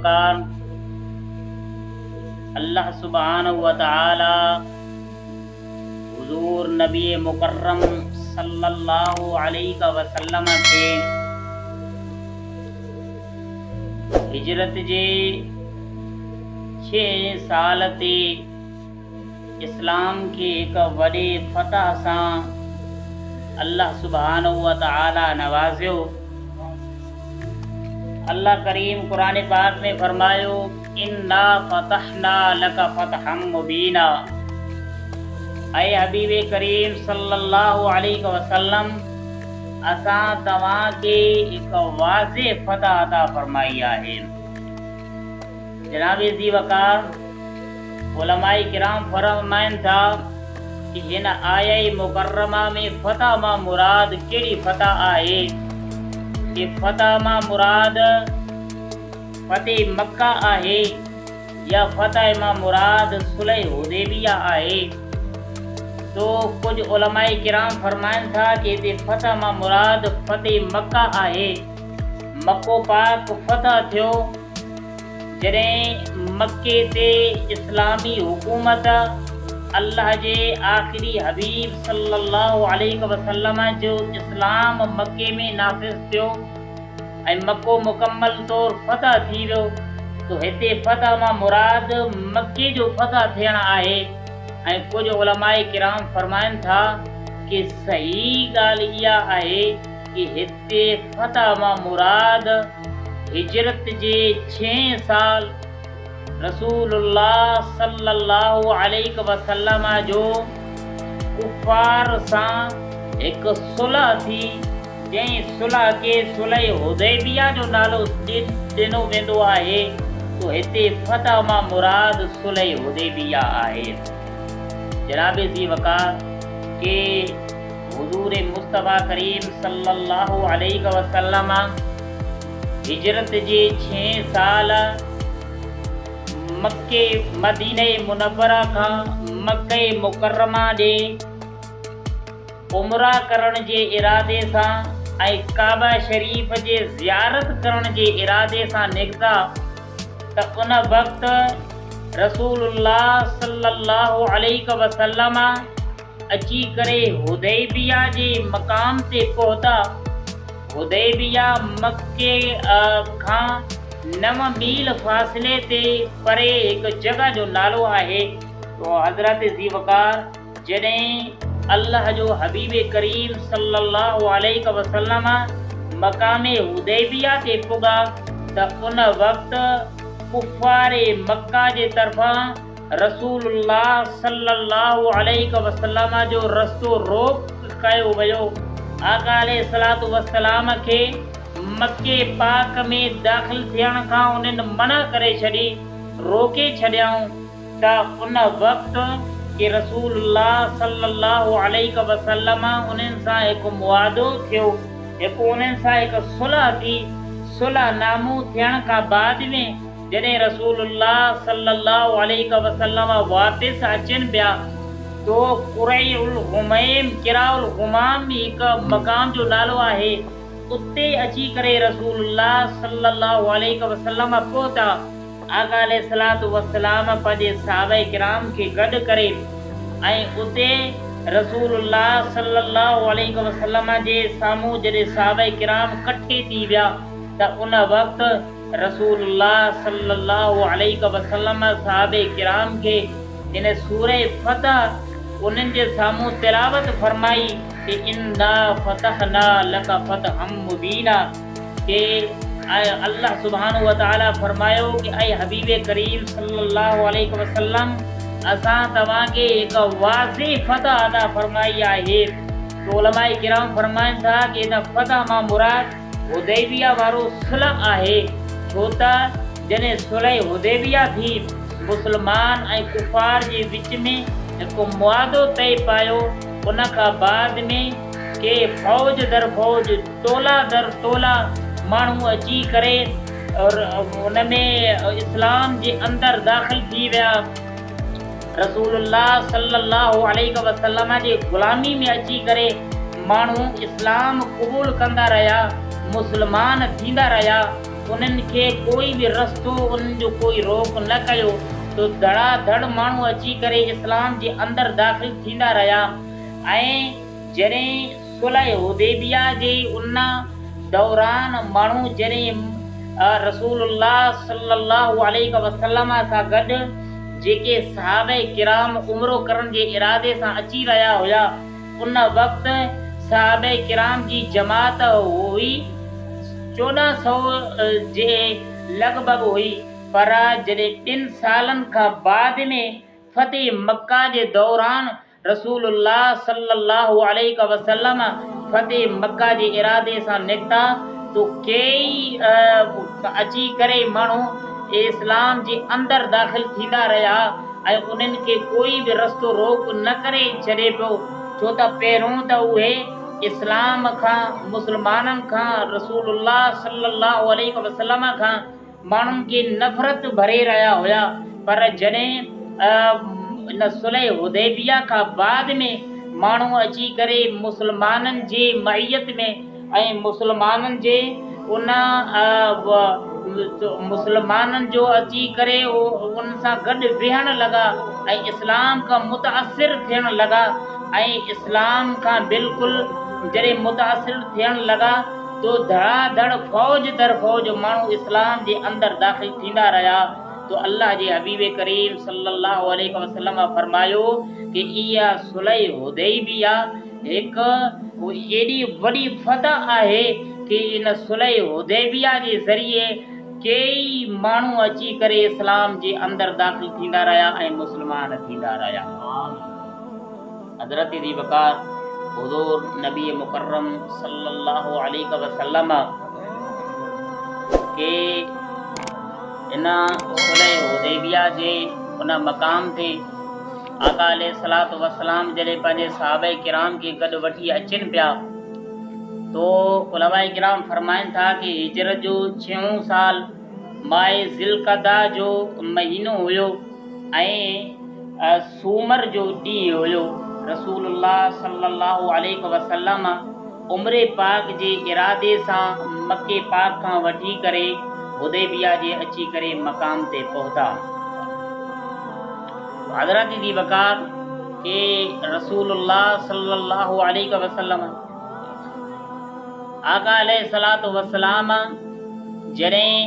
وقار، الله سبحانه وتعالي حضور نبي مڪرم صلي الله عليه وسلم کي هجرت جي ڇهين سال تي اسلام کي هڪ وڏي فتح سان الله سبحانه وتعالي نوازيو. الله ڪريم قرآن پاڪ ۾ فرمايو، انا فتحنا لک فتحا مبينا اي حبيب ڪريم صلي الله عليه وسلم اسان توهان کي هڪ واضح فتح عطا فرمائي آهي. جناب ذي وقار علماء ڪرام فرمائن ٿا ڪي هن آيه مڪرمه ۾ فتح مان مراد ڪهڙي فتح آهي؟ ڪي فتح مان مراد فتح مڪه آهي يا فتح مان مراد صلح حديبيه آهي؟ تو ڪجهه علماء ڪرام فرمائن ٿا ڪي هتي فتح مان مراد فتح مڪه آهي. مڪو پاڪ فتح ٿيو. جڏهن مڪي تي اسلامي حڪومت الله جي آخري حبيب صلّي الله عليه وسلّم جو اسلام مڪي ۾ نافذ ٿيو ۽ مڪو مڪمل طور فتح ٿي ويو ته هتي فتح مان مراد مڪي جو فتح ٿيڻ آهي ۽ ڪجهه علماء ڪرام فرمائن ٿا ڪي صحيح ڳالهه اها آهي ڪي هتي فتح مان مراد هجرت جي ڇهين سال رسول الله صلي الله عليه وسلم جو ڪفار سان هڪ صلح ٿي، جنهن صلح کي صلح حديبيه جو نالو ڏنو ويندو آهي، سو هتي فتح مان مراد صلح حديبيه آهي. جناب ذي وقار ڪي حضور مصطفيٰ ڪريم صلّي اللّٰه عليه وسلّم هجرت جي ڇهين سال مڪي مدينه منوره کان مڪه مڪرمه ڏي عمره ڪرڻ جي ارادي سان ۽ ڪعبه شريف جي زيارت ڪرڻ جي ارادي سان نڪتا ته ان وقت رسول الله صلّي اللّٰه عليه وسلّم اچي ڪري حديبيه جي مقام تي پهتا. حديبيه مڪي کان نو ميل فاصلي تي پري هڪ جڳهه جو نالو آهي. حضرت ذي وقار جڏهن الله جو حبيب ڪريم صلي الله عليه وسلم مقام حديبيه تي پڳا ته ان وقت ڪفار مڪه جي طرفان رسول الله صلي الله عليه وسلم جو رستو روڪ ڪيو ويو. آقا عليه الصلوة والسلام کي مڪي پاڪ ۾ داخل ٿيڻ کان انهن منع ڪري ڇڏي، روڪي ڇڏيائون ته ان وقت ڪي رسول الله صلي الله عليه وسلم انهن سان هڪ معاهدو ٿيو، هڪ انهن سان هڪ صلح ٿي، صلح نامو ٿيڻ کان بعد ۾ جڏهن رسول الله صلي الله عليه وسلم واپس اچن پيا تو قريع الغميم، قراء الغمام به هڪ مقام جو نالو آهي، اتي اچي ڪري رسول الله صلي الله عليه وسلم پهتا. آقا عليه الصلوة والسلام پنهنجي صحابه ڪرام کي گڏ ڪري ۽ اتي رسول الله صلي الله عليه وسلم جي سامهون جڏهن صحابه ڪرام ڪٺي ٿي ويا ته ان وقت رسول الله صلي الله عليه وسلم صحابه ڪرام کي هن سوره فتح انهن جي سامهون تلاوت فرمائي ته انا فتحنا لک فتحا مبينا ڪي الله سبحانه وتعالي فرمايو ڪي اي حبيب ڪريم صلي الله عليه وسلم اسان توهان کي هڪ واضح فتح عطا فرمائي آهي ته علماء ڪرام فرمائن ٿا ڪي هن فتح مان مراد حديبيه وارو صلح آهي، ڇو ته جڏهن صلح حديبيه ٿي، مسلمان ۽ ڪفار جي وچ ۾ هڪ معاهدو طئي پايو، ان کان بعد ۾ ڪي فوج در فوج، ٽولا در ٽولا ماڻهو اچي ڪري ان ۾ اسلام جي اندر داخل ٿي ويا. رسول الله صلي الله عليه وسلم جي غلامي ۾ اچي ڪري ماڻهو اسلام قبول ڪندا رهيا، مسلمان ٿيندا رهيا. انهن کي ڪوئي به رستو انهن جو ڪوئي روڪ نه ڪيو ته ڌڙا ڌڙ ماڻهو اچي ڪري اسلام جي اندر داخل ٿيندا رهيا ۽ جڏهن صلح حديبيه جي ان دوران ماڻهو جڏهن رسول الله صلي الله عليه وسلم سان گڏ جيڪي صحابه ڪرام عمرو ڪرڻ جي ارادي سان اچي رهيا هيا ان وقت صحابه ڪرام جي جماعت هئي 14 سئو جي لڳ ڀڳ هئي پر جڏهن ٻن سالن کان بعد ۾ فتح مڪه جي دوران رسول الله صلي الله عليه وسلم فتح مڪه جي ارادي سان نڪتا ته ڪيئي اچي ڪري ماڻهو اسلام جي اندر داخل ٿيندا رهيا ۽ انهن کي ڪوئي به رستو روڪ نه ڪري ڇڏي پيو ڇو ته پهريون ته اهي اسلام کان مسلمانن کان رسول الله صلي الله عليه وسلم کان ماڻهن کي نفرت ڀري رهيا هيا پر جڏهن ان صلح حديبيه کان بعد ۾ ماڻهو اچي ڪري مسلمانن جي معيت ۾ ۽ مسلمانن جي ان مسلمانن جو اچي ڪري ان سان گڏ ويهڻ لڳا ۽ اسلام کان متاثر ٿيڻ لڳا ۽ اسلام کان بلڪل جڏهن متاثر ٿيڻ لڳا تو ڌڙا ڌڙ فوج در فوج ماڻهو اسلام جي اندر داخل ٿيندا رهيا تو الله جي حبيب ڪريم صلي الله عليه وسلم فرمايو ڪي اها صلح حديبيه هڪ ايڏي وڏي فتح آهي ڪي ان صلح حديبيه جي ذريعي ڪيئي ماڻهو اچي ڪري اسلام جي اندر داخل ٿيندا رهيا ۽ مسلمان ٿيندا رهيا. حضرت ذي وقار حضور نبي مڪرم صلي الله عليه وسلم کي ان صلح حديبيه جي ان مقام تي آقا عليه الصلوة والسلام جڏهن پنهنجي صحابه ڪرام کي گڏ وٺي اچن پيا تو علماء ڪرام فرمائن ٿا ڪي هجرت جو ڇهون سال ماء ذوالقعده جو مهينو هيو ۽ سومر جو ڏينهن هيو. رسول الله صلي الله عليه وسلم عمري پاڪ جي ارادي سان مڪي پاڪ کان وٺي ڪري حديبيه جي اچي ڪري مقام تي پهتا. حضرت ذي وقار ڪي رسول الله صلي الله عليه وسلم آقا عليه الصلوة والسلام جڏهن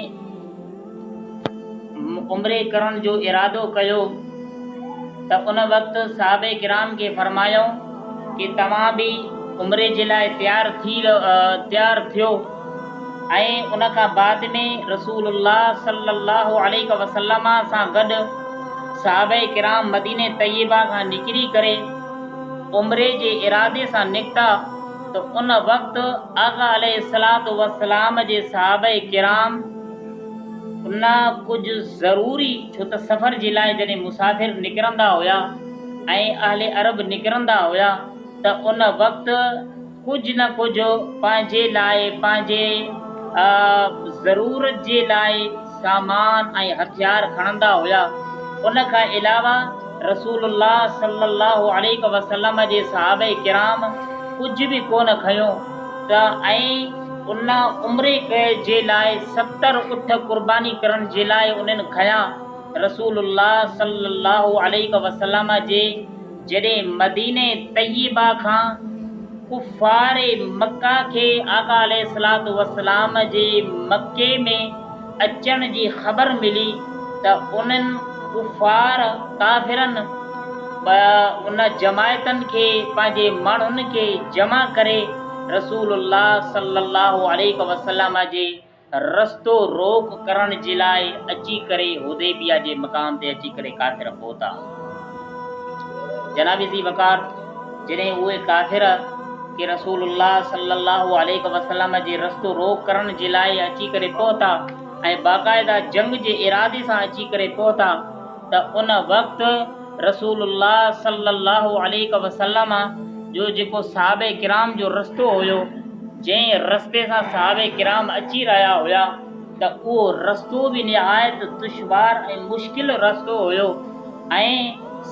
عمري ڪرڻ جو ارادو ڪيو ته ان وقت صحابه ڪرام کي فرمايائون ڪي توهان به عمري جي لاء تيار ٿي تيار ٿيو ۽ ان کان بعد ۾ رسول الله صلي الله عليه وسلم سان گڏ صحابه ڪرام مدينه طيبه کان نڪري ڪري عمري جي ارادي سان نڪتا ته ان وقت آقا عليه الصلوة والسلام جي صحابه ڪرام ان ڪجهه ضروري ڇو ته سفر جي لاء جڏهن مسافر نڪرندا هيا ۽ اهل عرب نڪرندا هيا ته ان وقت ڪجهه نه ڪجهه پنهنجي لاء پنهنجي ضرورت جي لاء سامان ۽ هٿيار کڻندا هيا. ان کان علاوه رسول الله صلي الله عليه وسلم جي صحابه ڪرام ڪجهه به ڪونه کنيو ته ۽ ان عمري جي لاء 70 اٺ قرباني ڪرڻ جي لاء انهن کنيا. رسول الله صلي الله عليه وسلم جي جڏهن مديني طيبه کان ڪفار مڪه کي آقا عليه الصلوة والسلام جي مڪي ۾ اچڻ جي خبر ملي ته انهن ڪفار ڪافرن ان جماعتن کي پنهنجي ماڻهن کي جمع ڪري رسول الله صلي الله عليه وسلم جي رستو روڪ ڪرڻ جي لاء اچي ڪري حديبيه جي مقام تي اچي ڪري ڪافر پهتا. جناب ذي وقار جڏهن اهي ڪافر ڪي رسول الله صلي الله عليه وسلم جي رستو روڪ ڪرڻ جي لاء اچي ڪري پهتا ۽ باقاعده جنگ جي ارادي سان اچي ڪري پهتا ته ان وقت رسول الله صلي الله عليه وسلم جو جيڪو صحابه ڪرام جو رستو هيو جنهن رستي سان صحابه ڪرام اچي رهيا هيا ته اهو رستو به نهايت دشوار ۽ مشڪل رستو هيو ۽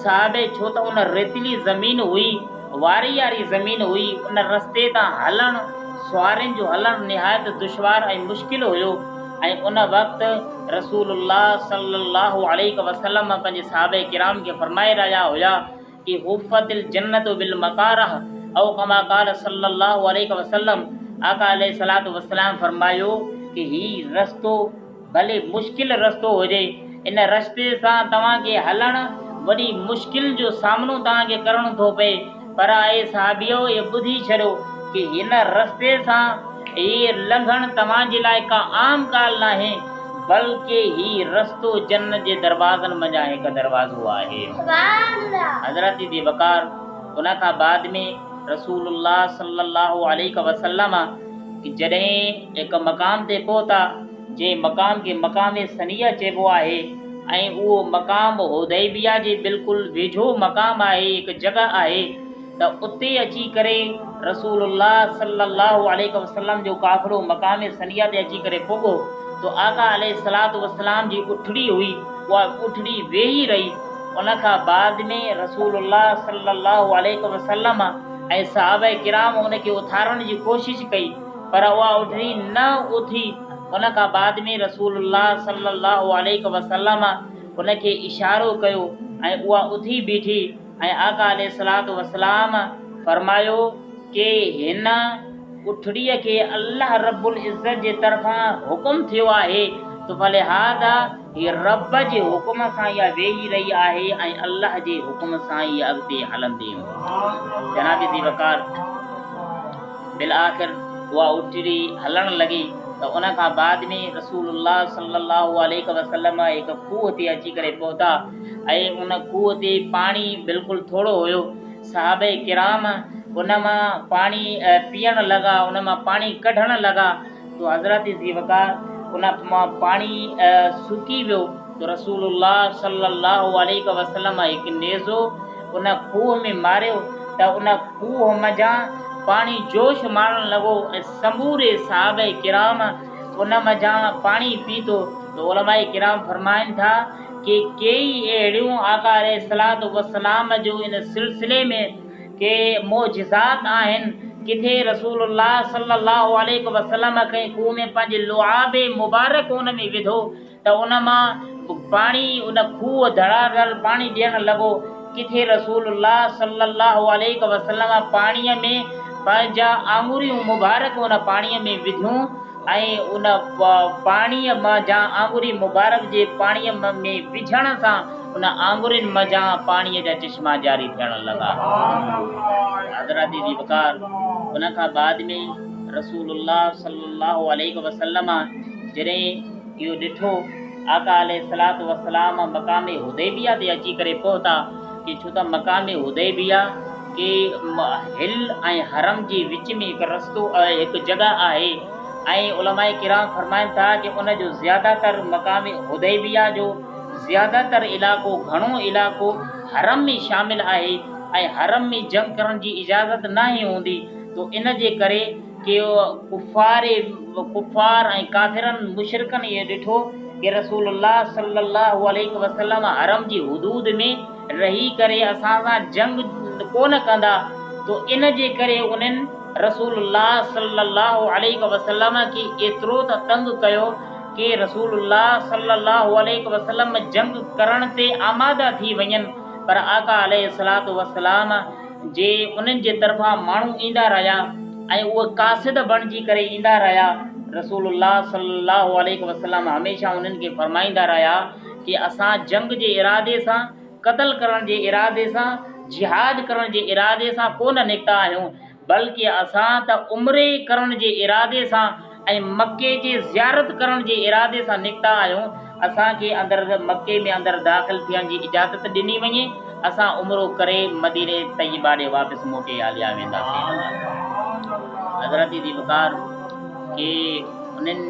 صحابه ڇو ته ان ريتلي زمين هئي، وارياري زمين هئي، ان رستي تان هلڻ سوارين جو هلڻ نهايت دشوار ۽ مشڪل هيو. ۽ ان وقت رسول الله صلي الله عليه وسلم پنهنجي صحابه ڪرام کي فرمائي رهيا هيا ڪي حفت الجنة بالمڪاره او ڪما قال صلي الله عليه وسلم آقا عليه الصلوة والسلام فرمايو ڪي هي رستو ڀلي مشڪل رستو هجي ان رستي سان توهان کي هلڻ وڏي مشڪل جو سامنو توهان کي ڪرڻو ٿو پئي پر اي صحابيو اهو ٻڌي ڇڏيو ڪي هن رستي سان هي لنگهڻ توهان جي لاء ڪا عام ڳالهه ناهي بلڪه هي رستو جنت جي دروازن منجهان هڪ دروازو آهي. حضرت ذي وقار ان کان بعد ۾ رسول الله صلي الله عليه وسلم جڏهن هڪ مقام تي پهتا جنهن مقام کي مقام ثنيه چئبو آهي ۽ اهو مقام حديبيه جي بلڪل ويجهو مقام آهي هڪ جڳهه آهي ته اتي اچي ڪري رسول الله صلي الله عليه وسلم جو قافلو مقام ثنيه تي اچي ڪري پڳو ته آقا عليه الصلوة والسلام جي اٺڙي هئي اها اٺڙي ويهي رهي ان کان بعد ۾ رسول الله صلي الله عليه وسلم ۽ صحابه ڪرام ان کي اٿارڻ جي ڪوشش ڪئي پر اها اٺڙي نه اٿي ان کان بعد ۾ رسول الله صلي الله عليه وسلم ان کي اشارو ڪيو ۽ اها اٿي بيٺي ۽ آقا عليه الصلوة والسلام فرمايو ڪي هن اٺڙيء کي الله رب العزت جي طرفان حڪم ٿيو آهي ته فلهذا هي رب جي حڪم سان اها ويهي رهي آهي ۽ الله جي حڪم سان ئي اڳتي هلندي. جناب ذي وقار بالآخر اها اٺڙي هلڻ لڳي ته ان کان بعد ۾ رسول الله صلي الله عليه وسلم هڪ کوهه تي اچي ڪري پهتا ۽ ان کوهه تي پاڻي بلڪل ٿورو هيو. صحابه ڪرام ان مان پاڻي پيئڻ لڳا، ان مان پاڻي ڪڍڻ لڳا ته حضرت ذي وقار ان مان پاڻي سڪي ويو ته رسول الله صلي الله عليه وسلم هڪ نيزو ان کوهه ۾ ماريو ته ان کوهه منجهان پاڻي جوش مارڻ لڳو ۽ سموري صحابه ڪرام ان منجهان پاڻي پيتو ته علماء ڪرام فرمائن ٿا ڪي ڪيئي اهڙيون آقا عليه الصلوة والسلام جو ان سلسلي ۾ ڪي معجزات آهن، ڪٿي رسول الله صلي الله عليه وسلم ڪنهن کوهه ۾ پنهنجي لعاب مبارڪ ان ۾ وڌو ته ان مان پاڻي ان کوهه ڌڙاڌڙ پاڻي ڏيڻ لڳو، ڪٿي رسول الله صلي الله عليه وسلم پاڻيء ۾ پنهنجا آڱريون مبارڪ ان پاڻيء ۾ وڌيون ۽ ان پاڻيء منجهان آڱري مبارڪ جي پاڻيء ۾ وجهڻ سان ان آڱرين منجهان پاڻيء جا چشما جاري ٿيڻ لڳا. حضرات ذي وقار ان کان بعد ۾ رسول الله صلي الله عليه وسلم جڏهن اهو ڏٺو آقا عليه الصلوة والسلام مقام حديبيه تي اچي ڪري پهتا ڪي ڇو ته مقام حديبيه ڪي حل ۽ حرم جي وچ ۾ هڪ رستو هڪ جڳهه آهي ۽ علماء ڪرام فرمائن ٿا ڪي ان جو زياده تر مقام حديبيه جو زياده تر علائقو گهڻو علائقو حرم ۾ شامل آهي ۽ حرم ۾ جنگ ڪرڻ جي اجازت ناهي هوندي تو ان جي ڪري ڪي ڪفار ڪفار ۽ ڪافرن مشرڪن اهو ڏٺو ڪي رسول الله صلي الله عليه وسلم حرم جي حدود ۾ رهي ڪري اسان سان جنگ ڪونه ڪندا تو ان جي ڪري انهن رسول الله صلي الله عليه وسلم کي ايترو ته تنگ ڪيو ڪي رسول الله صلي الله عليه وسلم جنگ ڪرڻ تي آماده ٿي وڃن پر آقا عليه الصلوة والسلام جي انهن جي طرفان ماڻهو ايندا رهيا ۽ اهي قاصد بڻجي ڪري ايندا رهيا رسول الله صلي الله عليه وسلم هميشه انهن کي فرمائيندا رهيا ڪي اسان جنگ جي ارادي سان، قتل ڪرڻ جي ارادي سان، جهاد ڪرڻ جي ارادي سان ڪو نه نڪتا آهيون، بلڪه اسان ته عمري ڪرڻ جي ارادي سان ۽ مڪي جي زيارت ڪرڻ جي ارادي سان نڪتا آهيون، اسان کي اندر مڪي ۾ اندر داخل ٿيڻ جي اجازت ڏني وڃي، اسان عمرو ڪري مديني طيبه ڏي واپس موٽي هليا وينداسين. حضرت ذي وقار کي انهن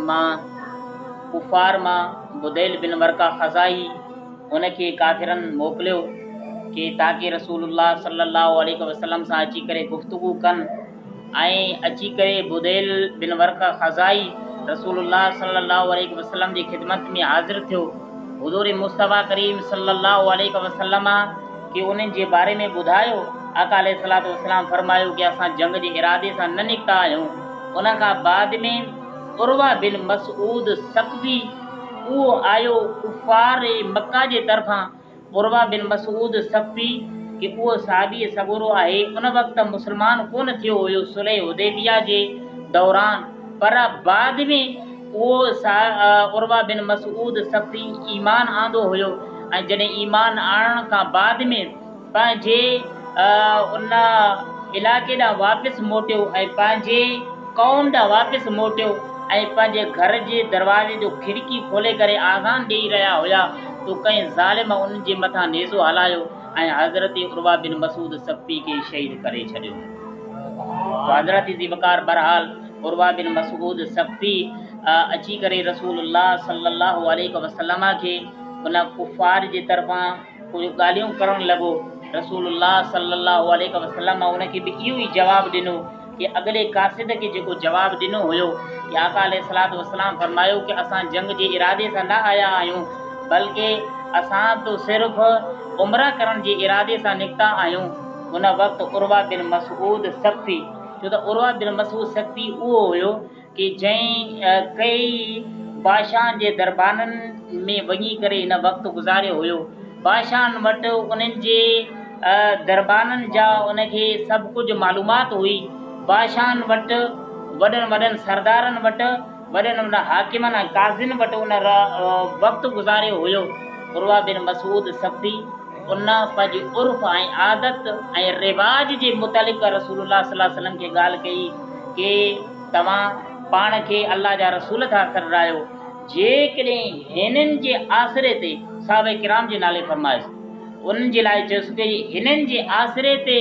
مان ڪفار مان بديل بن ورقه خزاعي ان کي ڪافرن موڪليو ڪي تاڪه رسول الله صلي الله عليه وسلم سان اچي ڪري گفتگو ڪن ۽ اچي ڪري بديل بن ورقه خزاعي رسول الله صلي الله عليه وسلم جي خدمت ۾ حاضر ٿيو. حضور مصطفيٰ ڪريم صلي الله عليه وسلم کي انهن جي باري ۾ ٻڌايو. آقا عليه الصلوة والسلام فرمايو ڪي اسان جنگ جي ارادي سان نه نڪتا آهيون. ان کان بعد ۾. عروه بن مسعود ثقفي اهو آيو ڪفار مڪه جي طرفان عروه بن مسعود ثقفي ڪي اهو صحابي سڳورو آهي ان وقت مسلمان ڪونه ٿيو هيو صلح حديبيه جي دوران پر بعد ۾ اهو عروه بن مسعود ثقفي ايمان آندو هيو ۽ جڏهن ايمان آڻڻ کان بعد ۾ پنهنجي ان علائقي ڏانهن واپس موٽيو ۽ پنهنجي قوم ڏانهن واپس موٽيو ۽ پنهنجي گهر جي دروازي جو کڙڪي کولي ڪري آذان ڏيئي رهيا هيا ته ڪنهن ظالم انهن جي مٿان نيزو هلايو ۽ حضرت عروه بن مسعود ثقفي کي شهيد ڪري ڇڏيو. تو حضرت ذي وقار بهرحال عروه بن مسعود ثقفي اچي ڪري رسول الله صلي الله عليه وسلم کي ان ڪفار جي طرفان ڪجهه ڳالهيون ڪرڻ لڳو. رسول الله صلي الله عليه وسلم ان کي به اهو ئي جواب ڏنو ڪي اڳلي قاصد کي جيڪو جواب ڏنو هيو ڪي آقا عليه الصلوة والسلام فرمايو ڪي اسان جنگ جي ارادي سان نه آيا آهيون بلڪه اسان ته صرف عمره ڪرڻ جي ارادي سان نڪتا آهيون. ان وقت عروه بن مسعود ثقفي ڇو ته عروه بن مسعود ثقفي اهو هيو ڪي جنهن ڪئي بادشاهن جي دربارن ۾ وڃي ڪري هن وقت گذاريو هيو. بادشاهن وٽ انهن جي دربارن جا ان کي سڀ ڪجهه معلومات هئي. بادشاهن وٽ، وڏن وڏن سردارن وٽ، وڏن وڏن حاڪمن ۽ قاضين وٽ ان وقت گذاريو هيو. عروه بن مسعود ثقفي ان پنهنجي عرف ۽ عادت ۽ رواج جي متعلق رسول الله صلي الله عليه وسلم کي ڳالهه ڪئي ڪي توهان پاڻ کي الله جا رسول ٿا سڏرايو، جيڪڏهن هنن جي آسري تي، صحابه ڪرام جي نالي فرمايس، انهن جي لاء چيس ڪي هنن جي آسري تي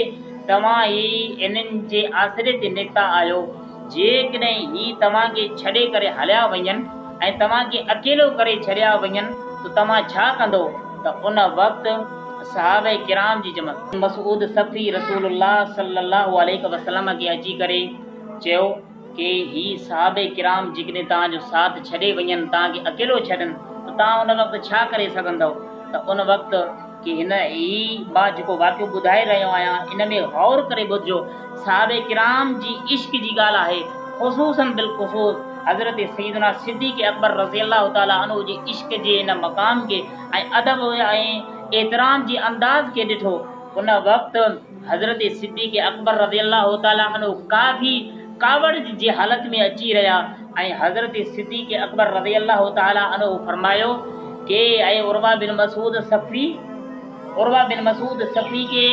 توهان هي هنن جي آسري تي نڪتا آهيو، جيڪڏهن هي توهان کي ڇڏي ڪري هليا وڃن ۽ توهان کي اڪيلو ڪري ڇڏيا وڃن ته توهان ڇا ڪندو ته ان وقت صحابه ڪرام جي جماعت. مسعود ثقفي رسول الله صلي الله عليه وسلم کي اچي ڪري چيو ڪي هي صحابه ڪرام جيڪڏهن توهان جو ساٿ ڇڏي وڃن توهان کي اڪيلو ڇڏن ته توهان ان وقت ڇا ڪري سگهندؤ ته ان وقت ڪي هن هي مان جيڪو واقعو ٻڌائي رهيو آهيان ان ۾ غور ڪري ٻڌجو صحابه ڪرام جي عشق جي ڳالهه آهي خصوصا بالخصوص حضرت سيدنا صديق اڪبر رضي الله تعالٰي عنه جي عشق جي ان مقام کي ۽ ادب ۽ احترام جي انداز کي ڏٺو ان وقت حضرت صديق اڪبر رضي الله تعالٰي عنه ڪافي ڪاوڙ جي حالت ۾ اچي رهيا ۽ حضرت صديق اڪبر رضي الله تعالٰي عنه فرمايو ڪي اي عروه بن مسعود ثقفي! عروه بن مسعود ثقفي کي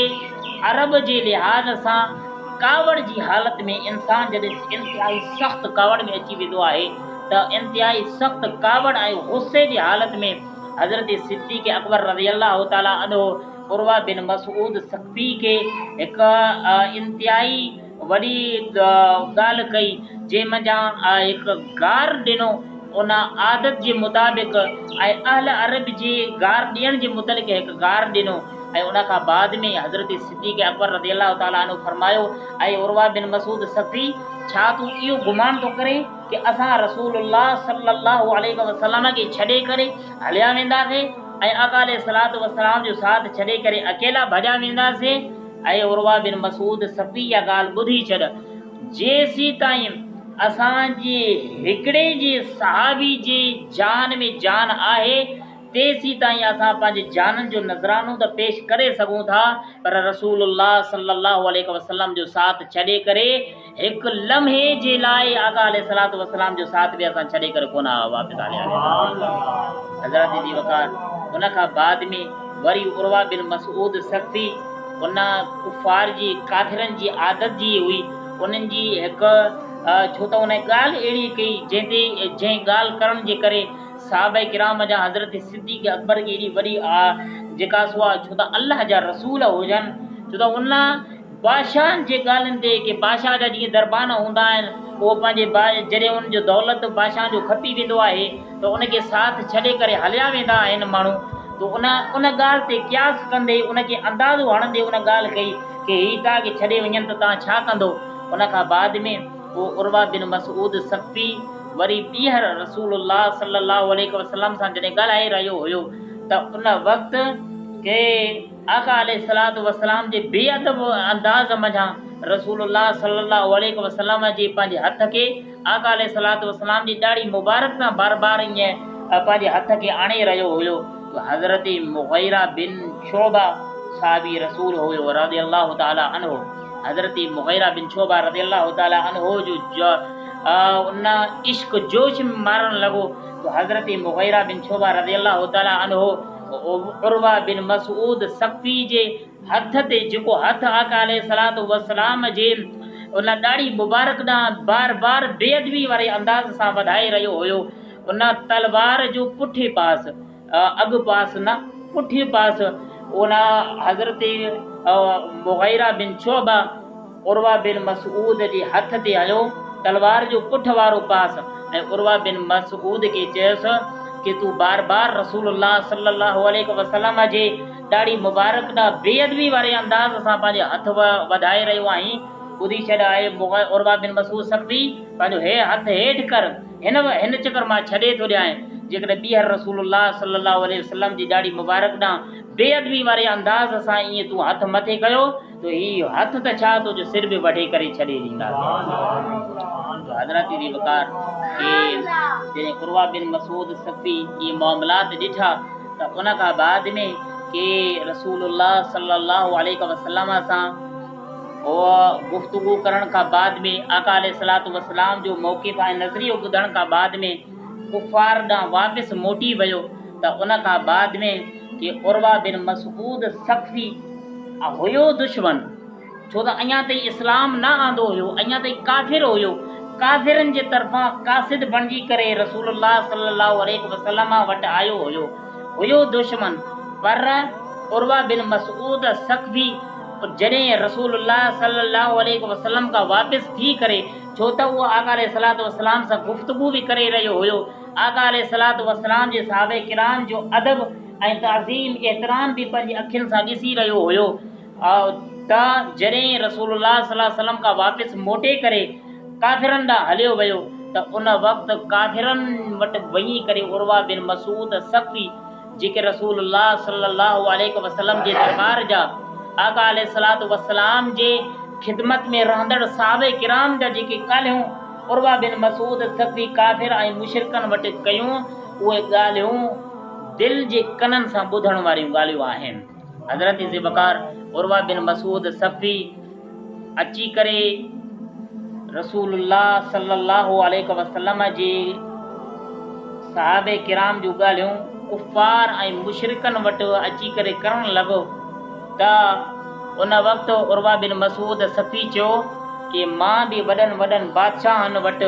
عرب جي لحاظ سان ڪاوڙ جي حالت ۾ انسان جڏهن انتهائي سخت ڪاوڙ ۾ اچي ويندو آهي ته انتهائي سخت ڪاوڙ ۽ غصي جي حالت ۾ حضرت صديق اڪبر رضي الله تعالٰي عنه عروه بن مسعود ثقفي کي هڪ انتهائي وڏي ڳالهه ڪئي، جنهن منجهان هڪ گار ڏنو، ان عادت جي مطابق ۽ اهل عرب جي گار ڏيڻ جي متعلق هڪ گار ڏنو ۽ ان کان بعد ۾ حضرت صديق اڪبر رضي الله تعالٰي عنه فرمايو، اي عروه بن مسعود ثقفي! ڇا تون اهو گمان ٿو ڪرين ڪه اسان رسول الله صلي الله عليه وسلم کي ڇڏي ڪري هليا وينداسين ۽ آقا عليه الصلوة والسلام جو ساٿ ڇڏي ڪري اڪيلا ڀڄا وينداسين؟ اي عروه بن مسعود ثقفي اها ڳالهه ٻڌي ڇڏ، جيسيتائين اسان جي هڪڙي جي صحابي جي جان ۾ جان آهي، تيسيتائين اسان پنهنجي جانن جو نذرانو ته پيش ڪري سگهون ٿا، پر رسول الله صلي الله عليه وسلم جو ساٿ ڇڏي ڪري هڪ لمحي جي لاء آقا عليه الصلوة والسلام جو ساٿ به اسان ڇڏي ڪري ڪونه واپس هليا وينداسين. حضرات ذي وقار ان کان بعد ۾ وري عروه بن مسعود ثقفي ان ڪفار جي ڪافرن جي عادت جي هئي انهن جي هڪ ڇو ته ان ڳالهه اهڙي ڪئي جنهن تي جنهن ڳالهه ڪرڻ جي ڪري صحابه ڪرام جا حضرت صديق اڪبر کي ايڏي وڏي جيڪا سو ڇو ته الله جا رسول هجن ڇو ته ان بادشاهن جي ڳالهين تي ڪي بادشاهه جا جيئن دربان هوندا آهن، اهو پنهنجي جڏهن انهن جو دولت بادشاهن جو کپي ويندو آهي ته ان کي ساٿ ڇڏي ڪري هليا ويندا آهن ماڻهو ته ان ان ڳالهه تي قياس ڪندي ان کي اندازو هڻندي ان ڳالهه ڪئي ڪي هي توهان کي ڇڏي وڃن ته توهان ڇا ڪندو؟ ان کان بعد ۾ اهو عروه بن مسعود ثقفي وري ٻيهر رسول الله صلي الله عليه وسلم سان جڏهن ڳالهائي رهيو هيو ته ان وقت ڪي آقا عليه الصلوة والسلام جي بي ادب انداز منجهان رسول الله صلي الله عليه وسلم جي پنهنجي هٿ کي آقا عليه الصلوة والسلام جي ڏاڙهي مبارڪ تان بار بار ائين پنهنجي هٿ کي آڻي رهيو هيو ته حضرت مغيره بن شعبه صحابي رسول هيو رضي الله تعالٰي عنه حضرت مغيره بن شعبه رضي الله تعالٰي عنه جو ان عشق جوش ۾ مارڻ لڳو ته حضرت مغيره بن شعبه رضي الله تعالٰي عنه عروه بن مسعود ثقفي جي هٿ تي جيڪو هٿ آقا عليه الصلوة والسلام جي ان ڏاڙهي مبارڪ ڏانهن بار بار بي ادبي واري انداز سان وڌائي رهيو هيو، ان تلوار جو پٺي پاس، اڳ پاس نه، پٺي پاس ان حضرت مغيره بن شعبه عروه بن مسعود جي هٿ تي هنيو، تلوار جو پٺ وارو پاس، ۽ عروه بن مسعود کي چيس ڪي تون بار بار رسول الله صلي الله عليه وسلم جي ڏاڙهي مبارڪ ڏانهن بي ادبي واري انداز سان پنهنجو هٿ وڌائي رهيو آهين، ٻڌي ڇڏ اي عروه بن مسعود ثقفي، پنهنجو هي هٿ هيٺ ڪر، هن هن چڪر مان ڇڏي ٿو ڏيانء، جيڪڏهن ٻيهر رسول الله صلي الله عليه وسلم جي ڏاڙهي مبارڪ ڏانهن بي ادبي واري انداز سان ائين تون هٿ مٿي ڪيو ته هي هٿ ته ڇا تنهنجو سر به وڍي ڪري ڇڏي ڏينداسين. حضرت ذي وقار کي جڏهن عروه بن مسعود ثقفي اهي معاملات ڏٺا ته ان کان بعد ۾ ڪي رسول الله صلي الله عليه وسلم سان گفتگو ڪرڻ کان بعد ۾ آقا عليه الصلوة والسلام جو موقف ۽ نظريو ٻڌڻ کان بعد ۾ ڪفار ڏانهن واپس موٽي ويو ته ان کان بعد ۾ ڪي عروه بن مسعود ثقفي هيو دشمن ڇو ته اڃا تائين اسلام نه آندو هيو، اڃا تائين ڪافر هيو، ڪافرن جي طرفان قاصد بڻجي ڪري رسول الله صلي الله عليه وسلم وٽ آيو هيو، هيو دشمن، پر عروه بن مسعود ثقفي جڏهن رسول الله صلي الله عليه وسلم کان واپس ٿي ڪري، ڇو ته اهو آقا عليه الصلوة والسلام سان گفتگو به ڪري رهيو هيو، آقا عليه الصلوة والسلام جي صحابه ڪرام جو ادب ۽ تعظيم احترام به پنهنجي اکين سان ڏسي رهيو هيو، ته جڏهن رسول الله صلي الله عليه وسلم کان واپس موٽي ڪري ڪافرن ڏانهن هليو ويو ته ان وقت ڪافرن وٽ وڃي ڪري عروه بن مسعود ثقفي جيڪي رسول الله صلي الله عليه وسلم جي دربار جا آقا عليه الصلوة والسلام جي خدمت ۾ رهندڙ صحابه ڪرام جا جيڪي ڳالهيون عروه بن مسعود ثقفي ڪافر ۽ مشرڪن وٽ ڪيون اهي ڳالهيون دل جي ڪنن سان ٻڌڻ واريون ڳالهيون آهن. حضرت ذي وقار عروه بن مسعود ثقفي اچي ڪري رسول الله صلي الله عليه وسلم جي صحابه ڪرام جون ڳالهيون ڪفار ۽ مشرڪن وٽ اچي ڪري ڪرڻ لڳو ته ان وقت عروه بن مسعود ثقفي چيو ڪي مان به وڏن وڏن بادشاهن وٽ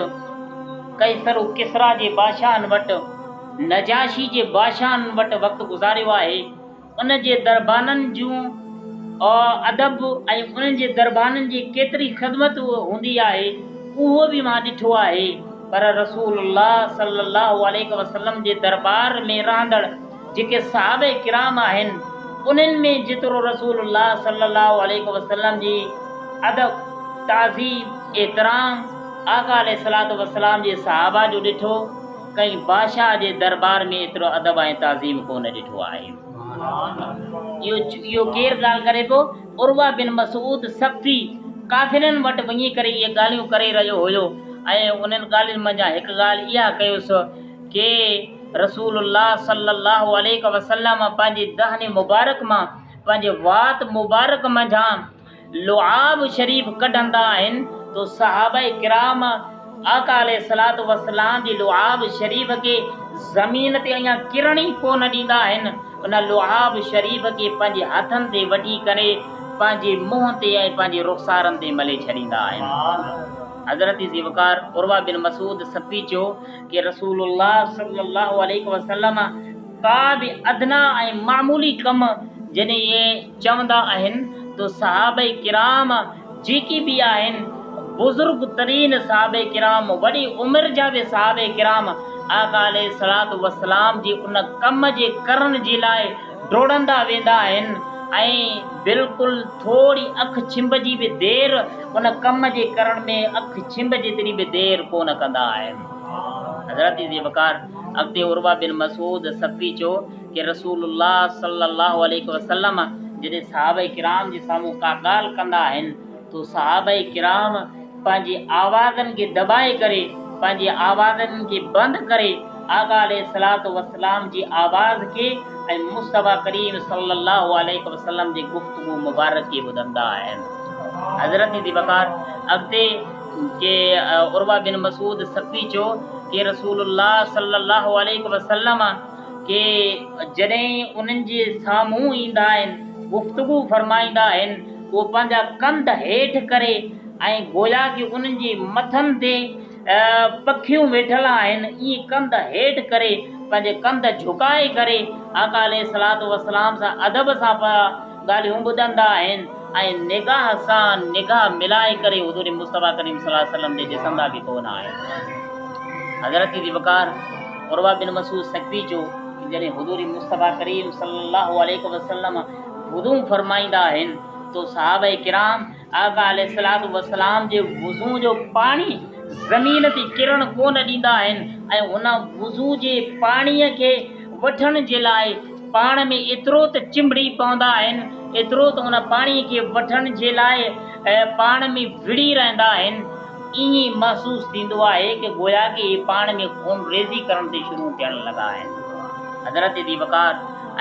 قيصر و ڪسريٰ جي بادشاهن وٽ نجاشي جي بادشاهن وٽ وقت گذاريو آهي ان جي دربانن جون ادب ۽ انهن جي دربانن جي ڪيتري خدمت هوندي آهي اهو به مان ڏٺو آهي پر رسول الله صلي الله عليه وسلم جي دربار ۾ رهندڙ جيڪي صحابه ڪرام آهن انهن ۾ جيترو رسول الله صلي الله عليه وسلم جي ادب تعظيم احترام آقا عليه الصلوة والسلام جي صحابه جو ڏٺو ڪنهن بادشاهه جي دربار ۾ ايترو ادب ۽ تعظيم ڪو نه ڏٺو آهي. اهو ڪير ڳالهه ڪري پيو؟ عروه بن مسعود ثقفي ڪافرن وٽ وڃي ڪري اهي ڳالهيون ڪري رهيو هيو ۽ انهن ڳالهين منجهان هڪ ڳالهه اها ڪيس ڪي رسول الله صلي الله عليه وسلم پنهنجي دهن مبارڪ مان پنهنجي وات مبارڪ منجهان لعاب شريف ڪڍندا آهن ته صحابه ڪرام آقا عليه الصلوة والسلام جي لعاب شريف کي زمين تي اڃا ڪرڻ ئي ڪو نه ڏيندا آهن، ان لعاب شريف کي پنهنجي هٿن تي وٺي ڪري پنهنجي منهن تي ۽ پنهنجي رخسارن تي ملي ڇڏيندا آهن. حضرت ذي وقار عروه بن مسعود ثقفي چيو ڪي رسول الله صلي الله عليه وسلم ڪا به ادنيٰ ۽ معمولي ڪم جڏهن اهي چوندا آهن ته صحابه ڪرام جيڪي به آهن بزرگ ترين صحابه ڪرام وڏي عمر جا به صحابه ڪرام آقا عليه الصلوة والسلام جي ان ڪم جي ڪرڻ جي لاء ڊوڙندا ويندا آهن ۽ بلڪل ٿوري اک ڇنڀ جي به دير ان ڪم جي ڪرڻ ۾ اک ڇنڀ جيتري به دير ڪونه ڪندا آهن. حضرت ذي وقار اڳتي عروه بن مسعود ثقفي چيو ڪي رسول الله صلي الله عليه وسلم جڏهن صحابه ڪرام جي سامهون ڪا ڳالهه ڪندا آهن تو صحابه ڪرام پنهنجي آوازن کي دٻائي ڪري پنهنجي آوازن کي بند ڪري آقا عليه الصلوة والسلام جي آواز کي ۽ مصطفيٰ ڪريم صلي الله عليه وسلم جي گفتگو مبارڪ کي ٻڌندا آهن. حضرت ذي وقار اڳتي ڪي عروه بن مسعود ثقفي چيو ڪي رسول الله صلي الله عليه وسلم ڪي جڏهن انهن جي سامهون ايندا آهن گفتگو فرمائيندا آهن اهو پنهنجا ڪنڌ هيٺ ڪري ۽ گويا ڪي انهن جي مٿن تي پکيون ويٺل آهن ائين ڪنڌ هيٺ ڪري پنهنجي ڪنڌ جهڪائي ڪري آقا عليه الصلوة والسلام سان ادب سان پيا ڳالهيون ٻڌندا آهن ۽ نگاهه سان نگاهه ملائي ڪري حضور مصطفيٰ ڪريم صلي الله عليه وسلم ڏي ڏسندا به ڪونه آهن. حضرت ذي وقار عروه بن مسعود ثقفي چيو ته جڏهن حضور مصطفيٰ ڪريم صلي الله عليه وسلم وضو فرمائيندا آهن تو صحابه ڪرام آقا عليه الصلوة والسلام جي وضو جو پاڻي زمين تي ڪرڻ ڪونه ڏيندا آهن ۽ ان وضو جي پاڻيء کي وٺڻ جي لاء پاڻ ۾ ايترو ته چنبڙي پوندا آهن، ايترو ته ان پاڻيء کي وٺڻ جي لاء پاڻ ۾ وڙهي رهندا آهن، ائين محسوس ٿيندو آهي ڪه گويا ڪه اهي پاڻ ۾ خونريزي ڪرڻ تي شروع ٿيڻ لڳا آهن. حضرت ذي وقار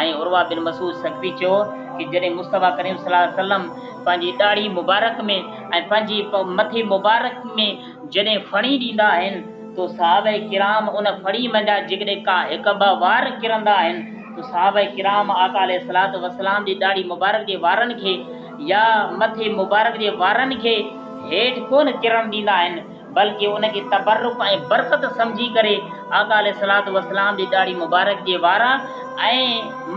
۽ عروه بن مسعود ثقفي چيو ڪه جڏهن مصطفيٰ ڪريم صلي الله عليه وسلم پنهنجي ڏاڙهي مبارڪ ۾ ۽ پنهنجي مٿي مبارڪ ۾ جڏهن ڦڻي ڏيندا آهن تو صحابه ڪرام ان ڦڻي منجهان جيڪڏهن ڪا هڪ ٻه وار ڪرندا آهن تو صحابه ڪرام آقا عليه الصلوة والسلام جي ڏاڙهي مبارڪ جي وارن کي يا مٿي مبارڪ جي وارن کي هيٺ ڪونه ڪرڻ ڏيندا آهن بلڪه ان کي تبرڪ ۽ برڪت سمجهي ڪري آقا عليه الصلوة والسلام جي ڏاڙهي مبارڪ جي وارا ۽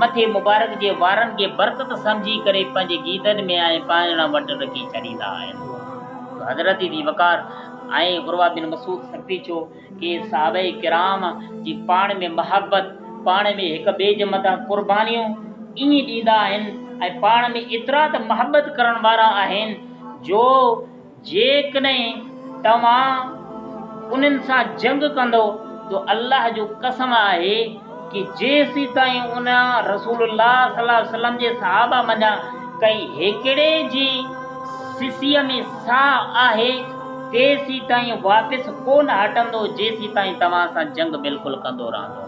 مٿي مبارڪ جي وارن کي برڪت سمجهي ڪري پنهنجي گيدن ۾ ۽ پاڻ وٽ رکي ڇڏيندا آهن. حضرت ذي وقار ۽ عروه بن مسعود ثقفي چيو ڪي صحابه ڪرام جي پاڻ ۾ محبت، پاڻ ۾ هڪ ٻئي جي مٿان قربانيون ائين ڏيندا آهن ۽ پاڻ ۾ ايترا ته محبت ڪرڻ وارا آهن جو جيڪڏهن توهان انهن سان جنگ ڪندؤ ته الله جو قسم آهي ڪي جيسيتائين ان رسول الله صلي الله عليه وسلم جي صحابه منجهان ڪنهن هيڪڙي جي سسيء ۾ ساهه آهي تيسيتائين واپس ڪونه هٽندو جيسيتائين توهان سان جنگ بلڪل ڪندو رهندو.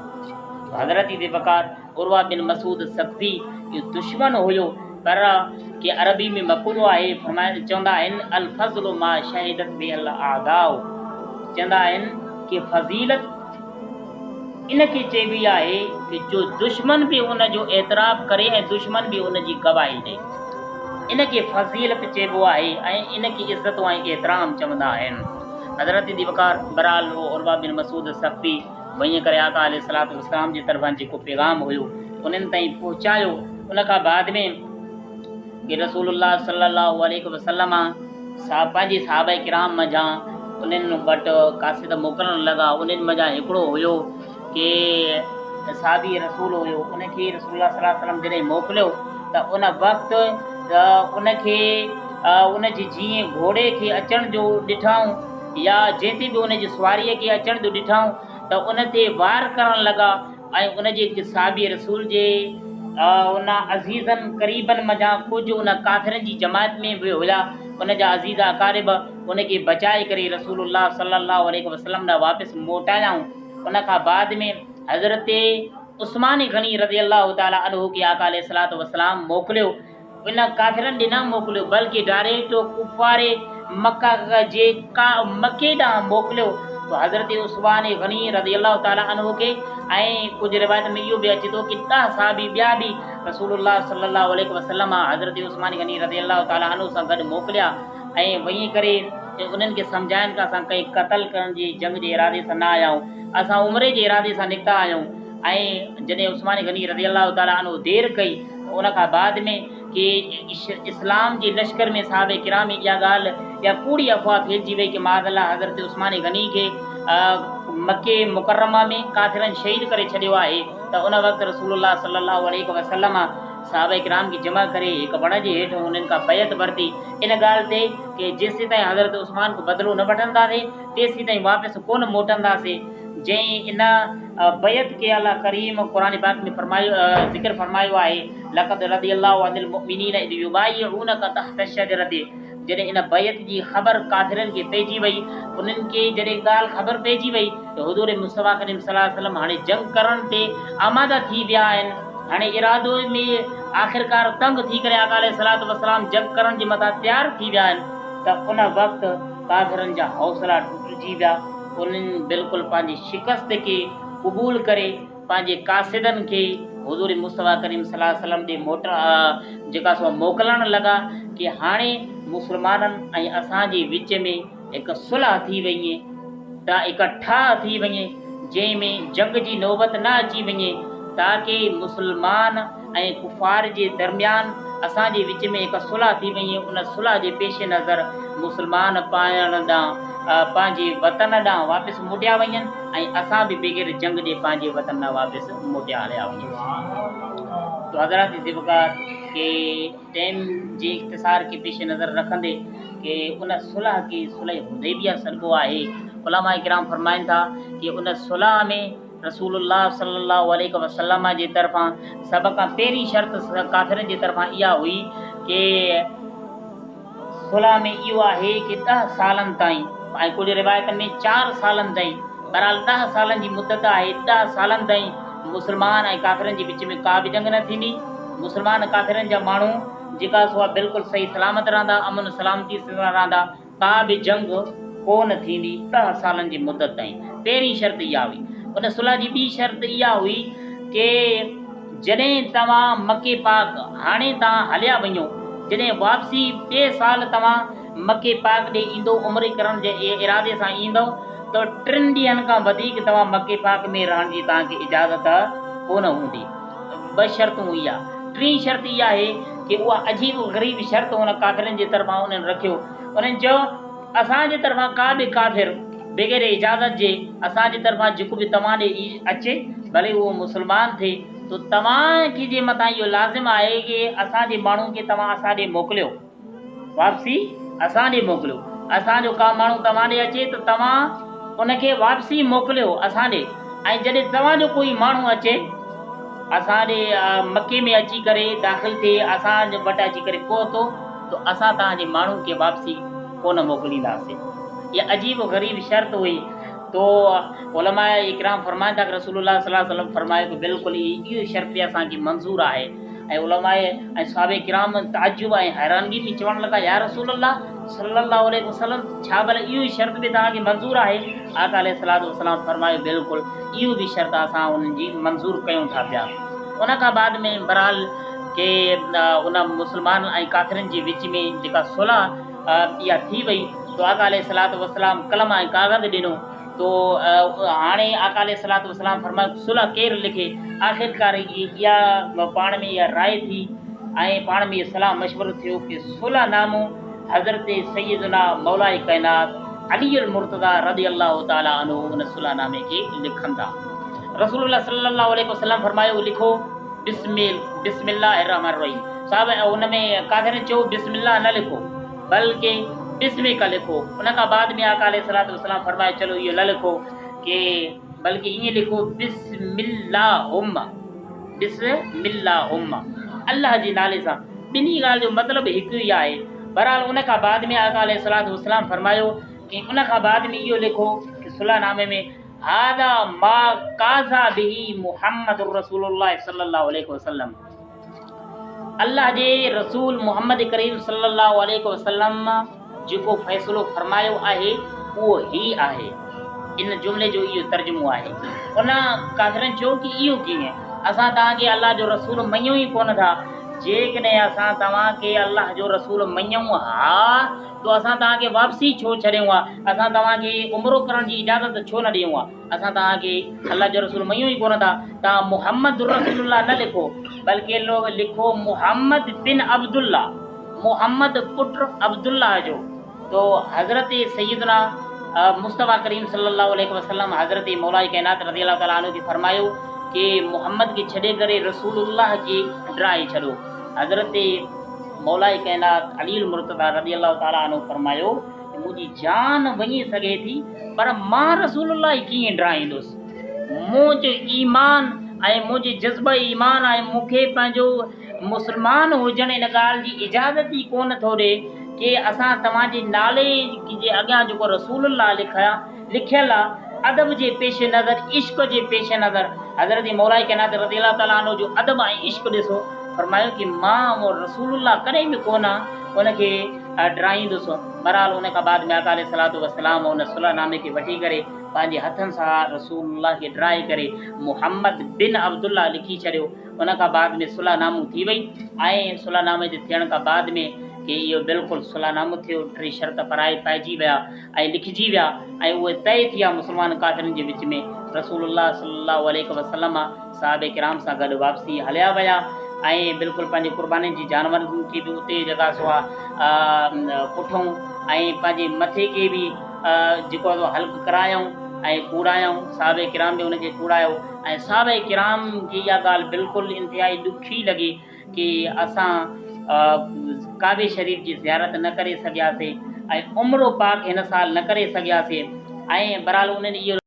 حضرت ذي وقار عروه بن مسعود ثقفي جو دشمن هيو پر ڪي عربي ۾ مقولو آهي فرمائن چوندا آهن الفضل ما شهدت به الاعداء چوندا آهن ڪي فضيلت ان کي چئبي آهي ڪي جو دشمن به ان جو اعتراف ڪري ۽ دشمن به ان جي گواهي ڏئي ان کي فضيلت چئبو آهي ۽ ان کي عزت ۽ احترام چوندا آهن حضرت ذي وقار بهرحال عروه بن مسعود ثقفي وڃي ڪري آقا عليه الصلوة والسلام جي طرفان جيڪو پيغام هيو انهن تائين پهچايو ان کان بعد ۾ ڪي رسول الله صلي الله عليه وسلم صاحب پنهنجي صحابه ڪرام منجهان انهن وٽ قاصد موڪلڻ لڳا انهن منجهان هڪڙو هيو ڪي صحابي رسول هيو ان کي رسول الله صلي الله عليه وسلم جڏهن موڪليو ته ان وقت ان کي ان جي جيئن گهوڙي کي اچڻ جو ڏٺائون يا جنهن تي به ان جي سواريء کي اچڻ جو ڏٺائون ته ان تي وار ڪرڻ لڳا ۽ ان جي صحابي رسول جي ان عزيزن قريبن منجهان ڪجهه ان ڪافرن جي جماعت ۾ به هيا ان جا عزيز اقارب ان کي بچائي ڪري رسول الله صلي الله عليه وسلم ڏانهن واپس موٽايائون ان کان بعد ۾ حضرت عثمان غني رضي الله تعالٰي عنه کي آقا عليه الصلوة والسلام موڪليو ان ڪافرن ڏي نه موڪليو بلڪه ڊائريڪٽ ڪفار مڪه جي مڪي ڏانهن موڪليو ته حضرت عثمان غني رضي الله تعالٰي عنه کي ۽ ڪجهه روايت ۾ اهو به اچي ٿو ڪي 10 صحابي ٻيا به رسول الله صلي الله عليه وسلم حضرت عثمان غني رضي الله تعالٰي عنه سان گڏ موڪليا ۽ وڃي ڪري انهن کي سمجهائن ته اسان ڪنهن قتل ڪرڻ جي جنگ جي ارادي سان نه آيا آهيون اسان عمري جي ارادي سان نڪتا آهيون ۽ جڏهن عثمان غني رضي الله تعالٰي عنه دير ڪئي ته ان کان بعد ۾ ڪي اسلام جي لشڪر ۾ صحابه ڪرام ۾ اها ڳالهه اها ڪوڙي افواهه ڦهلجي وئي ڪي معاذ الله حضرت عثمان غني کي مڪي مڪرمه ۾ ڪافرن شهيد ڪري ڇڏيو آهي ته ان وقت رسول الله صلي الله عليه وسلم صحابه ڪرام کي جمع ڪري هڪ وڻ جي هيٺ انهن کان بيعت ورتي ان ڳالهه تي ڪي جيسيتائين حضرت عثمان کان بدلو نه وٺنداسين تيسيتائين واپس ڪونه موٽنداسين جنهن ان بيعت کي الله ڪريم قرآن پاڪ ۾ فرمايو ذڪر فرمايو آهي لقد رضي الله عن المؤمنين اذ يبايعونك تحت الشجرة جڏهن ان بيعت جي خبر ڪافرن کي پئجي وئي، انهن کي جڏهن ڳالهه خبر پئجي وئي ته حضور مصطفيٰ ڪريم صلي الله عليه وسلم هاڻي جنگ ڪرڻ تي آماده ٿي ويا آهن، هاڻي ارادو ۾ آخرڪار تنگ ٿي ڪري آقا عليه الصلوة والسلام جنگ ڪرڻ جي مٿان تيار ٿي ويا آهن ته ان وقت ڪافرن جا حوصلا ٽٽجي ويا، انهن بلڪل پنهنجي شڪست کي قبول ڪري پنهنجي قاصدن کي حضور مصطفيٰ ڪريم صلي الله عليه وسلم ڏي موٽ جيڪا سو موڪلڻ لڳا ڪي هاڻي مسلمانن ۽ اسان جي وچ ۾ هڪ صلح ٿي وڃي ته هڪ ٺاهه ٿي وڃي جنهن ۾ جنگ جي نوبت نه اچي وڃي تاڪه مسلمان ۽ ڪفار جي درميان اسان جي وچ ۾ هڪ صلح ٿي وڃي ان صلح جي پيش نظر مسلمان پاڻ ڏانهن پنهنجي وطن ڏانهن واپس موٽيا وڃن ۽ اسان به بغير جنگ جي پنهنجي وطن ڏانهن واپس موٽيا هليا وڃون. تو حضرات ذوالفقار کي ٽيم جي اختصار کي پيش نظر رکندي ڪي ان صلح کي صلح حديبيه سڏبو آهي. علماء ڪرام فرمائن ٿا ڪي ان صلح ۾ رسول الله صلي الله عليه وسلم جي طرفان سڀ کان پهرين شرط ڪافرن جي طرفان اها هئي ڪي صلح ۾ اهو آهي ڪي ڏهه سالن تائين ۽ ڪجهه روايتن ۾ چار سالن تائين بهرحال ڏهه سالن جي مدت آهي ڏهه سالن تائين مسلمان ۽ ڪافرن جي وچ ۾ ڪا به جنگ نه ٿيندي مسلمان ڪافرن جا ماڻهو جيڪا سو آهي بلڪل صحيح سلامت رهندا امن سلامتي سان رهندا ڪا به جنگ ڪو نه ٿيندي ڏهه سالن جي مدت تائين پهرين شرط اها هئي ان صلح جي ٻي شرط اها هئي ڪي جڏهن توهان مڪي پاڪ هاڻي توهان هليا وڃو جڏهن واپسي ٻئي سال توهان مڪي پاڪ ڏي ايندو عمري ڪرڻ جي ارادي سان ايندؤ ته ٽن ڏينهن کان وڌيڪ توهان مڪي پاڪ ۾ رهڻ جي توهان کي اجازت ڪونه هوندي. ٻه شرطون اها. ٽين شرط اها آهي ڪي اها عجيب و غريب شرط ان ڪافرن جي طرفان انهن رکيو. انهن چيو اسان جي طرفان ڪا به ڪافر بغير اجازت جي اسان جي طرفان جيڪو به توهان ڏي اچي ڀلي اهو مسلمان ٿئي تو توهان کي جي مٿان اهو لازم آهي ڪي اسان جي ماڻهو کي توهان اسان ڏي موڪليو واپسي اسان ڏي موڪليو اسان جو ڪا ماڻهو توهان ڏي اچي ته توهان ان کي واپسي موڪليو اسان ڏي ۽ جڏهن توهان جو ڪوئي ماڻهو اچي اسان ڏي مڪي ۾ اچي ڪري داخل ٿئي اسان وٽ اچي ڪري پهتو ته اسان توهان جي ماڻهو کي واپسي ڪونه موڪلينداسين. اها عجيب و غريب شرط هئي. تو علماء اڪرام فرمائن ٿا ته رسول الله صلي الله عليه وسلم فرمايو ته بلڪل اهو شرط به اسان کي منظور آهي ۽ علماء ۽ صحابه ڪرام تعجب ۽ حيرانگي ۾ چوڻ لڳا يا رسول الله صلي الله عليه وسلم ڇا ڀلا اهو شرط به توهان کي منظور آهي؟ آقا عليه الصلوة والسلام فرمايو بلڪل اهو به شرط اسان انهن جي منظور ڪيون ٿا پيا. ان کان بعد ۾ بهرحال ڪي ان مسلمانن ۽ ڪافرن جي وچ ۾ جيڪا صلح اها ٿي وئي تو آقا عليه الصلوة والسلام قلم ۽ ڪاغذ ڏنو تو هاڻي آقا عليه الصلوة والسلام فرمايو صلح ڪير لکي آخرڪار اها پاڻ ۾ اها راء ٿي ۽ پاڻ ۾ صلاح مشورو ٿيو ڪي صلح نامو حضرت سيدنا مولاء ڪائنات علي المرتضيٰ رضي الله تعالٰي عنه ان صلح نامي کي لکندا. رسول الله صلي الله عليه وسلم فرمايو لکو بسم بسم الله الرحمٰن الرحيم صاحب ان ۾ ڪافرن چيو بسم الله نه لکو بلڪه بسمڪ لکو ان کان بعد ۾ آقا عليه الصلوة والسلام فرمايو چلو اهو نه لکو ڪي بلڪه ائين لکو بسم اللهم بسم اللهم الله جي نالي سان ٻنهي ڳالهه جو مطلب هڪ ئي آهي. بهرحال ان کان بعد ۾ آقا عليه الصلوة والسلام فرمايو ڪي ان کان بعد ۾ اهو لکو ڪي صلح نامي ۾ هذا ما قاضى به محمد رسول الله صلي الله عليه وسلم الله جي رسول محمد ڪريم صلي الله عليه وسلم جيڪو فيصلو فرمايو آهي اهو هي آهي. ان جملي جو اهو ترجمو آهي. ان ڪافرن چيو ڪي اهو ڪيئن؟ اسان توهان کي الله جو رسول مڃيون ئي ڪونه ٿا. جيڪڏهن اسان توهان کي الله جو رسول مڃيون ها تو اسان توهان کي واپسي ڇو ڇڏيون ها؟ اسان توهان کي عمرو ڪرڻ جي اجازت ڇو نه ڏيون ها؟ اسان توهان کي الله جو رسول مڃيون ئي ڪونه ٿا. توهان محمد رسول الله نه لکو بلڪه لکو محمد بن عبدالله. محمد پٽ عبدالله جو تو حضرت سيدنا مصطفيٰ ڪريم صلي الله عليه وسلم حضرت مولائي ڪائنات رضي الله تعالٰي عنه کي فرمايو ڪي محمد کي ڇڏي ڪري رسول الله کي ڊرائي ڇڏو حضرت مولائي ڪائنات علي المرتضيٰ رضي الله تعالٰي عنه فرمايو ته منهنجي جان وڃي سگهي ٿي پر مان رسول الله کي ڪيئن ڊرائيندس منهنجو ايمان ۽ منهنجي جذبه ايمان ۽ مون کي پنهنجو مسلمان هجڻ ان ڳالهه جي اجازت ئي ڪونه ٿو ڏئي ڪي اسان توهان جي نالي جي اڳيان جيڪو رسول الله لکيا لکيل آ ادب جي پيش نظر عشق جي پيش نظر حضرت مولائي ڪائنات رضي الله تعالٰي عنه جو ادب ۽ عشق ڏسو فرمايو ڪي مان اهو رسول الله ڪڏهن به ڪونه ان کي ڊرائيندس. بهرحال ان کان بعد ۾ آقا عليه الصلوة والسلام ان صلح نامي کي وٺي ڪري پنهنجي هٿن سان رسول الله کي ڊرائي ڪري محمد بن عبدالله لکي ڇڏيو. ان کان بعد ۾ صلح نامو ٿي وئي ۽ صلح نامي جي ٿيڻ کان بعد ۾ ڪي اهو بلڪل صلح نامو ٿيو، ٽي شرط پرائي پائجي ويا ۽ لکجي ويا ۽ اهي طئي ٿيا مسلمان ڪافرن جي وچ ۾ رسول الله صلي الله عليه وسلم صحابه ڪرام سان گڏ واپسي هليا ويا ۽ بلڪل پنهنجي قربانين جي جانورن کي به اتي جيڪا سو آ ڪٺئون ۽ پنهنجي مٿي کي به جيڪو آ سو حلق ڪرايائون ۽ ڪوڙايائون صحابه ڪرام به ان کي ڪوڙايو ۽ صحابه ڪرام کي اها ڳالهه بلڪل انتهائي ڏکي لڳي ڪي اسان ڪعبي شريف جي زيارت نه ڪري سگهياسي ۽ عمرو پاڪ هن سال نه ڪري سگهياسي ۽ بهرحال انهن اهو.